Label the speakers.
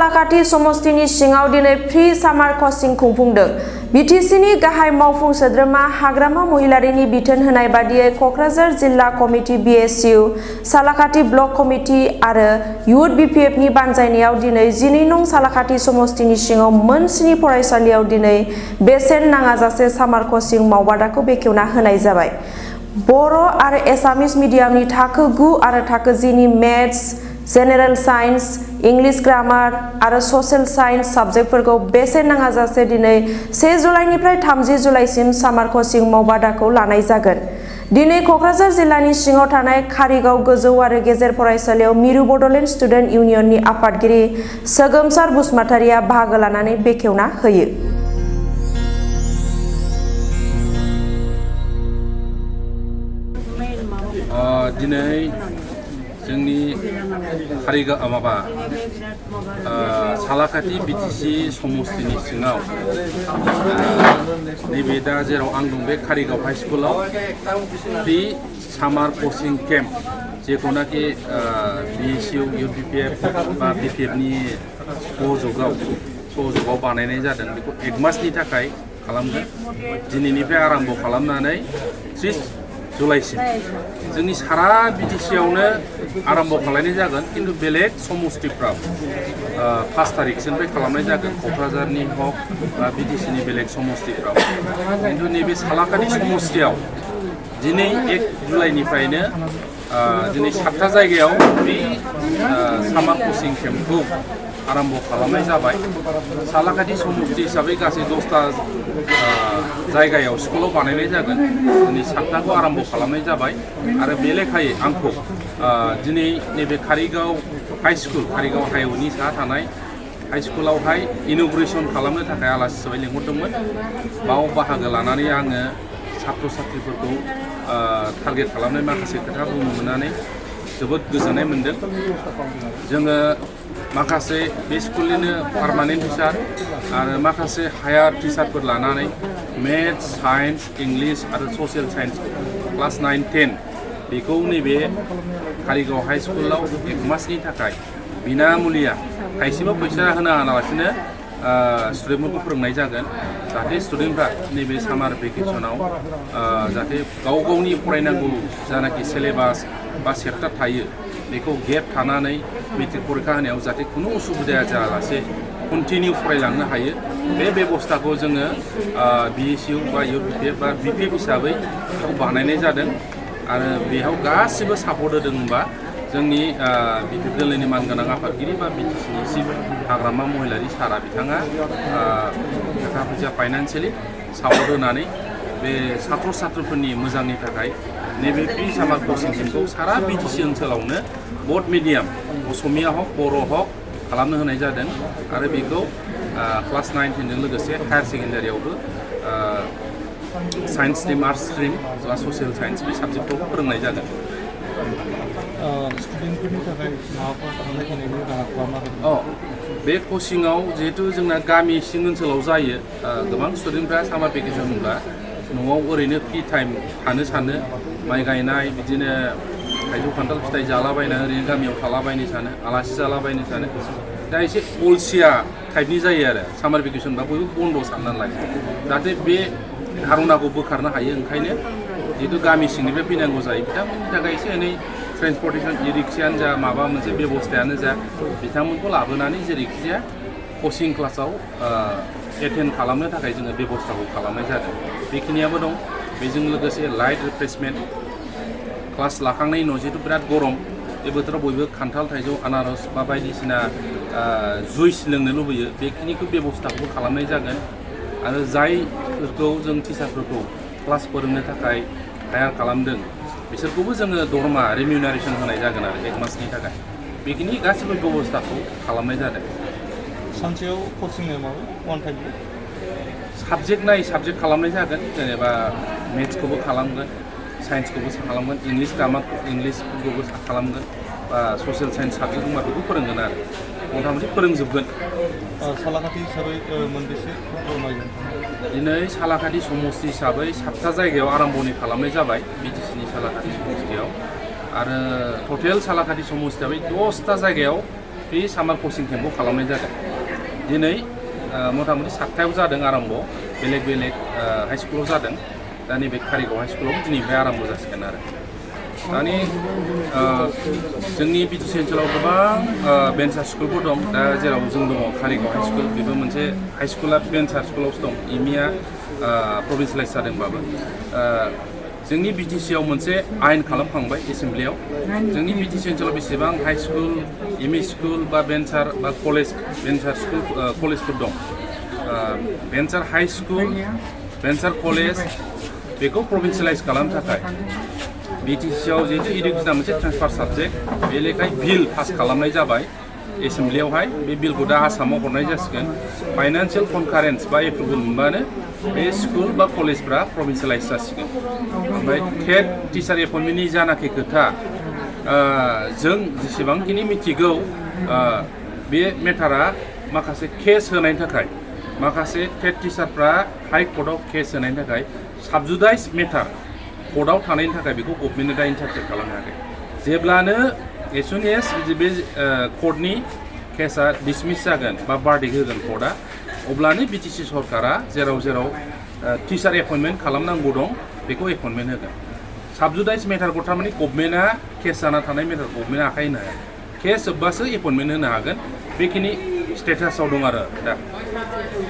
Speaker 1: सालाकाथि समस्तिनि सिङाव दिनै फ्रि सामार कचिं खुंफुंदों। बिटिसिनि गाहाय मावफुं सोद्रोमा हाग्रामा महिलारिनि बिथोन होनाय बादियै कक्राझार जिल्ला कमिटि बिएसइउ, सालाकाथि ब्लक कमिटि आरो इउथ बिपिएफनि बानजायनायाव दिनै 12 नं सालाकाथि समस्तिनि सिङाव मोन 7 फरायसालियाव दिनै बेसेन नाङाजासे सामार कचिं मावबादाखौ बेखेवना होनाय जाबाय। बर' आरो एसामिस मिडियामनि थाखो 9 आरो थाखो 10 नि maths, general science, English grammar आरो ससियेल साइन्स साबजेक्टफोरखौ बेसेन नाङाजासे दिनै 1 जुलाइनिफ्राय 30 जुलाइसिम सामार कचिं मावबादाखौ लानाय जागोन। दिनै कक्राझार जिल्लानि सिङाव थानाय कारिगाव गोजौ आरो गेजेर फरायसालियाव मिरु बड'लेण्ड स्टुडेन्ट इउनियननि आफादगिरि सोगोमसार बसुमतारिया बाहागो लानानै बेखेवना होयो।
Speaker 2: दिनै जोंनि कारिगाव सालाकाथि बिटिसि समस्तिनि सिङाव नैबे दा जेराव आं दं बे कारिगाव हाई स्कुलाव फ्रि सामार कचिं केम्प जेखौनाखि बिएसइउ, इउथ बिपिएफ बा बिपिएफनि सहयोगाव बानायनाय जादों। बेखौ 1 मासनि थाखाय खालामगोन। दिनैनिफ्राय आराम्भ खालामनानै 30 जुलाइसिम जोंनि सारा बिटिसियावनो आराम्भ खालामनाय जागोन, खिन्थु बेलेग समस्तिफ्राव 5 तारिखसोनिफ्राय खालामनाय जागोन। क'क्राझारनि हक बा बिटिसिनि बेलेग समस्तिफ्राव, खिन्थु नैबे सालाकाथि समस्तियाव दिनै 1 जुलाइनिफ्रायनो दिनै 7था जायगायाव बे सामार कचिं केम्पखौ आराम्भ खालामनाय जाबाय। सालाकाथि समस्ति हिसाबै गासै 10था जायगायाव स्कुलाव बानायनाय जागोन। दिनै 7थाखौ आराम्भ खालामनाय जाबाय आरो बे लेखायै आंखौ दिनै नैबे कारिगाव हाई स्कुल, कारिगाव हाइवेनि साहा थानाय हाई स्कुलावहाय इन'ग्रेसन खालामनो थाखाय आलासि हिसाबै लिंहरदोंमोन। बाव बाहागो लानानै आङो सात्र साथ्रिफोरखौ टारगेट खालामनाय माखासे खोथा बुंनो मोननानै जोबोद गोजोननाय मोनदों। जोङो माखासे बे स्कुलनिनो पार्मानेन्ट टिचार आरो माखासे हायार टिचारफोर लानानै मेथ्स, साइन्स, इंलिश आरो ससियेल साइन्स क्लास 9, 10 बेखौ नैबे कारिगाव हाई स्कुलाव 1 मासनि थाखाय बिनामुलिया थाइसेबो फैसा होनाङालासिनो स्टुडेन्टफोरखौ फोरोंनाय जागोन, जाहाथे स्टुडेन्टफ्रा नैबे सामार भेकेसनाव जाहाथे गाव गावनि फरायनांगौ जानाखि सिलेबास बा चेप्टार थायो बेखौ गेप थानानै मेट्रिक परिखा होनायाव जाहाथे खुनु उसुबिदा जायालासे कन्टिनिउ फरायलांनो हायो। बे बेबस्थाखौ जोङो बिएसइउ बा इउथ बिपिएफ बा बिपिएफ हिसाबै बेखौ बानायनाय जादों आरो बेयाव गासिबो सापर्ट होदों होनबा जोंनि बिपिएफ दोलोनि मानगोनां आफादगिरि बा बिटिसिनि चिफ हाग्रामा महिलारि सारा बिथाङा थाखा फैसा फाइनान्सियेलि सापर्ट होनानै बे सात्र सात्रफोरनि मोजांनि थाखाय नैबे फ्रि सामार कचिं केम्पखौ सारा बिटिसि ओनसोलावनो बड मिडियाम असमिया हक बर' हक खालामनो होनाय जादों आरो बेखौ क्लास 9, 10 जों लोगोसे हायार सेकेन्डारियावबो साइन्स स्ट्रिम, आर्ट्स स्ट्रिम बा ससियेल साइन्स बे साबजेक्टखौ फोरोंनाय जागोन।
Speaker 3: स्टुडेन्टफोरनि थाखाय माबाफोर थांलाय फैलायनि राहा खालामना होदों?
Speaker 2: बे कचिंआव जिहेतु जोंना गामि सिं ओनसोलाव जायो, गोबां स्टुडेन्टफ्रा सामार भेकेसन होनब्ला न'आव ओरैनो फ्रि टाइम थानो सानो, माइ गायनाय बिदिनो थाइजौ खान्थाल फिथाइ जालाबायना ओरैनो गामियाव थालाबायनो सानो, आलासि जालाबायनो सानो। दा एसे अलसिया टाइपनि जायो आरो सामार भेकेसनबा बयबो बन्द' साननानै लायो। जाहाथे बे धारनाखौ बोखारनो हायो, ओंखायनो जिहेतु गामि सिंनिफ्राय फैनांगौ जायो बिथांमोननि थाखाय एसे एनै ट्रेन्सपर्टेसन इ-रिक्सायानो जा माबा मोनसे बेबस्थायानो जा बिथांमोनखौ लाबोनानै जेरैखिजाया कचिं क्लासाव एटेन्ड खालामनो थाखाय जोङो बेबस्थाखौ खालामनाय जादों। बेखिनियाबो दं। बेजों लोगोसे लाइट रिफ्रेशमेन्ट क्लास लाखांनायनि उनाव जिहेतु बिराद गरम बे बोथोराव बयबो खान्थाल, थाइजौ, आनारस बा बायदिसिना जुइस लोंनो लुबैयो, बेखिनिखौ बेबस्थाखौ खालामनाय जागोन आरो जायफोरखौ जों टिचारफोरखौ क्लास फोरोंनो थाखाय हायार खालामदों बिसोरखौबो जोङो दरमा रिमिउनारेसन होनाय जागोन आरो 1 मासनि थाखाय। बेखिनि गासिबो बेबस्थाखौ खालामनाय जादों।
Speaker 3: सानसेयाव कचिंआ माबा वान टाइम
Speaker 2: साबजेक्ट नायै साबजेक्ट खालामनाय जागोन, जेनेबा मेथ्सखौबो खालामगोन, साइन्सखौबो खालामगोन, इंलिश ग्रामार इंलिशखौबो खालामगोन बा ससियेल साइन्स साबजेक्ट दंबा बेखौ फोरोंगोन आरो मथा मथि फोरोंजोबगोन।
Speaker 3: सालाकाथि हिसाबै मोनबेसे फोरोंनायगोन?
Speaker 2: दिनै सालाकाथि समस्ति हिसाबै 7था जायगायाव आराम्भनि खालामनाय जाबाय बिटिसिनि सालाकाथि समस्तियाव आरो टटेल सालाकाथि समस्तियाव 10था जायगायाव फ्रि सामार कचिं केम्पखौ खालामनाय जादों दिनै मथा मथि 7थायाव जादों आरम्भ बेलेग बेलेग हाइ स्कुलाव जादों दा नैबे कारिगाव हाइ स्कुलाव दिनैनिफ्राय आरम्भ जासिगोन आरो दानि जोंनि बिटिसि ओनसोलाव गोबां भेन्सार स्कुलफोर दं दा जेराव जों दङ कारिगाव हाइ स्कुल बेबो मोनसे हाइ स्कुला भेन्सार स्कुलावसो दं इमिया प्रभिन्सियेलाइज जादोंबाबो जोंनि बिटिसिआव मोनसे आयेन खालामखांबाय एसेमब्लियाव जोंनि बिटिसि ओनसोलाव बेसेबां हाइ स्कुल एमइ स्कुल बा भेन्सार बा कलेज भेन्सार स्कुल कलेजफोर दं भेन्सार हाइ स्कुल भेन्सार कलेज बेखौ प्रभिन्सियेलाइज खालामनो थाखाय बिटिसिआव जिहेतु इडुकेसना मोनसे ट्रेन्सफार साबजेक्ट बे लेखाय बिल पास खालामनाय जाबाय एसेमब्लियावहाय बे बिलखौ दा आसामाव हरनाय जासिगोन फाइनान्सियेल कनकारेन्स बा एप्रुभेल मोनबानो बे स्कुल बा कलेजफ्रा प्रभिन्सियेलाइज जासिगोन ओमफ्राय टेट टिचार एपइन्टमेन्टनि जानाखि खोथा जों जेसेबांखिनि मिथिगौ बे मेटारा माखासे केस होनायनि थाखाय माखासे टेट टिचारफ्रा हाइ कर्टआव केस होनायनि थाखाय साबजुडाइज मेटार कर्टआव थानायनि थाखाय बेखौ गभर्नमेन्टनो दा इन्टारफेयर खालामनो हायाखै जेब्लानो एस सुन एस बे कर्टनि केसा डिसमिस जागोन बा बार्डिक होगोन कर्टआ अब्लानो बिटिसि सरकारा जेराव जेराव टिचार एपइन्टमेन्ट खालामनांगौ दं बेखौ एपइन्टमेन्ट होगोन साबजुडाइज मेटारखौ थारमाने गभर्नमेन्टआ केस जाना थानाय मेटार गभर्नमेन्टआ आखाइ होनो हाया केस जोब्बासो एपइन्टमेन्ट होनो हागोन बेखिनि स्टेटासाव दं आरो दा